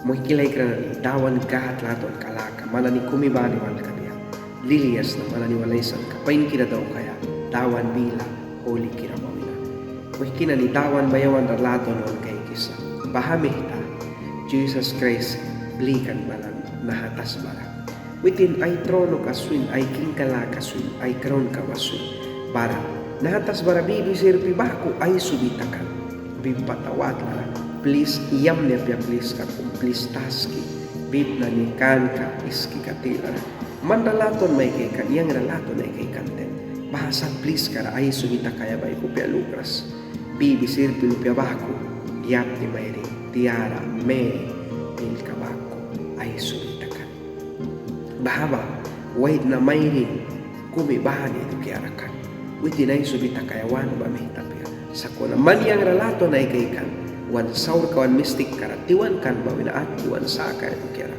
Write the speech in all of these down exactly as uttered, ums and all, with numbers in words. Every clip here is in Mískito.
Muihki laikra nani, Dawan Gâd latwanka laka man nani kumi bani wal kabia. Lilia sna man nani wal aisanka painkira daukaia Dawan bila hulikira ba wina. Muihki nani, Dawan ba yawan ra latwan wan kaikisa. Baha mihta Jisas Kraist blikan balan naha tasbara. Witin ai tronoka swin, ai kingka laka swin, ai kraunka ba swin. Bara naha tasbara bibi sirpi baku aisubi takan. Bip pata watlara plis yamni apia, pliska kum, plis taski, bip nani kanka iskika tilara. Man ra latwan mai kaikan, yang ra latwan ai kaikan taim, baha sat pliskara aisubi takaia ba ai kupia lukras. Bibi sirpi lupia baku, yapti mairin, tiara, Meri, pilka baku aisubi takan. Baha ba waitna mairin kumi bani dukiara kan. Witin aisubi takaia want ba mihta apia. Sakuna man yang ra latwan ai kaikan, wan saurka wan mistikka ra tiwan kan ba wina atki wan sakaia dukiara.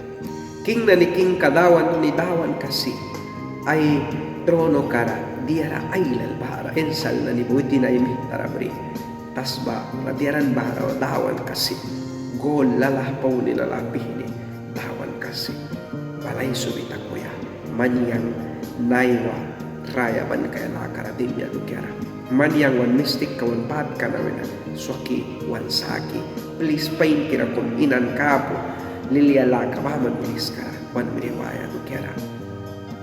King nani kingka, dawan nani dawanka sin, ai tronoka ra diara ailal bahara insal nani ba witin ai mihta ra bri. Tasba ra diara bahara dawanka sin, gol lalah pauni, lalah pihni dawanka sin. Bal aisubi takuya man yang naiwa raya ban kaia lakara dimia dukiara. Man yang wan mistikka wan patka na wina swaki wan saki plis painkira kum inanka apu lilia laka baman pliskara wan bri waia dukiara.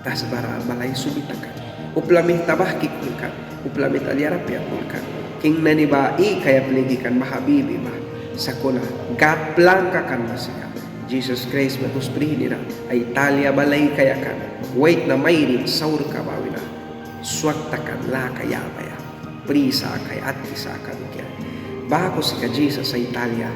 Tasbara bal aisubi takan. Upla mihta bahki kulkan, upla mihta diara apia kulkan. King nani ba ikaia pliki kan baha bibi ba. Sakuna Gâd planka kan ba sika Jisas Kraist ba dus prihnira ai talia bal aikaia kan. Waitna mairin saurka ba wina swak takan laka yabaia. Pri sakaia, atki sakaia dukiara. Baku sika Jisas ai talia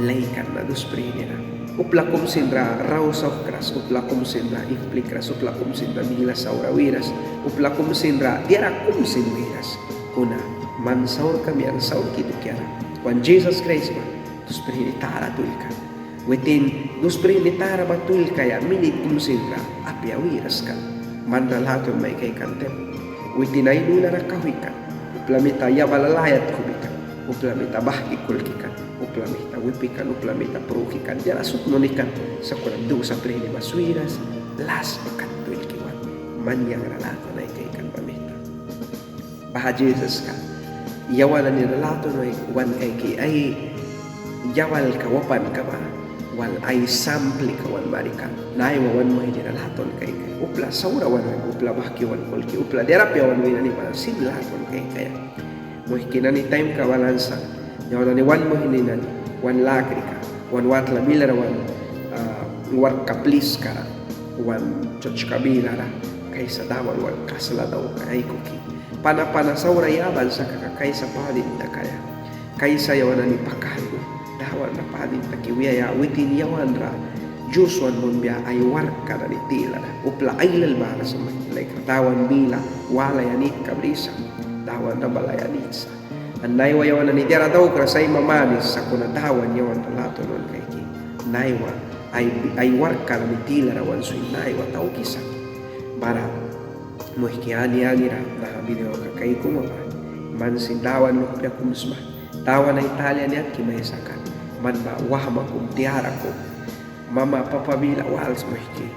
laikan na dus prihnira. Upla kumsin ra rau sauhkras, upla kumsin ra implikras, upla kumsin ra bila saura wiras, upla kumsin ra diara kumsin wiras. Kuna man saurkam yang saurki dukiara wan Jisas Kraist ba dus prihni tara twilkan. Witin dus prihni tara ba twilkaia minit kumsin ra apia wiras kan. Man ra latwan mai kaikan taim witin ai lulara kauhwi kan. Upla mihta yabala laya tkubi kan, upla mihta bahki kulki kan, upla mihta wipi kan, upla mihta pruki kan, diara sut muni kan. Sakuna dusa prihni ba swiras, las ba kat twilki wan man yang ra latwan ai kaikan ba mihta. Baha Jisaska yawan nani ra latwan wan kaiki ai yabalka wapanka ba wal ai samplika wan marikan. Naiwa wan muihni ra latwan kaikaia, upla saura wan, upla bahki wan kulki, upla diara apia wan wina nani ba sin latwan kaikaia. Muihki nani, taimka balan sa yawan nani wan muihni nani wan lakrika wan watla bilara wan warkka pliskara wan sertska bilara kaisa Dawan wal kasla daukaia aikuki. Pana pana saura yaban sa kaka kaisa padin takaia, kaisa yawan nani pakaia Dawan ra padin taki wiaia witin yawan ra yus wan munbia ai warkka nani tilara. Upla ailal bara sa, muihki laikra, Dawan bila walaia nitka brisa, Dawan ra balaia nit sa. An naiwa yawan nani diara daukras ai mamanis, sakuna Dawan yawan ra latwan wan kaiki. Naiwa ai warkka nani tilara wan swin naiwa daukisa. Bara muihki, ani anira naha videoka kaikuma ba man sin Dawan luhpia kum sma. Dawan ai talia ni atki mai sakan. Man ba wahma kum, tiara kum, mama papa bila wals, muihki.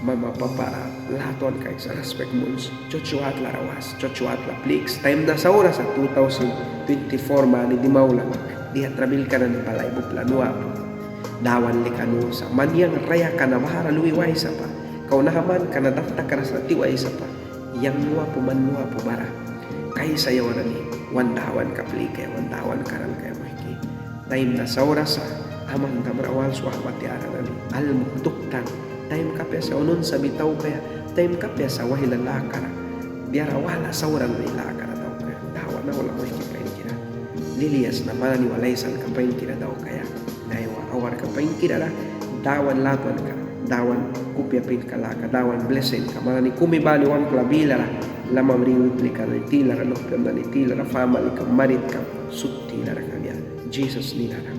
Mama papa ra latwan kaiks, rispik muns, serts watla ra was, serts watla pliks. Taim na saura sa, two thousand twenty-four mani dimi aula ba dia trabilka nani balaia ba upla nu apu. Dawan lika nu sa. Man yang rayaka na bahara lui waisapa, kau naha manka na dat takras ra tiwaisapa. Yang nu apu, man nu apu bara kaisa yawan nani wan Dawanka plikaia, wan Dawanka ralkaia, muihki. Taim na saura sa, aman dam ra wals, wahma tiara nani almuk tuktan. Taimka apia sa wan unsabi taukaia, taimka apia sa waihla lakara diara wala saura nani lakara daukaia. Dawan aula, muihki painkira. Lilia sna man nani wal aisanka painkira daukaia. Naiwa awarka painkira ra Dawan latwanka, Dawan kupia pihnka laka, Dawan blesinka man nani kumi bani wamtla bilara, lamabri uplika nani tilara, luhpiam nani tilara, famalika, maritka, sut tilara kabia Jisas nina ra.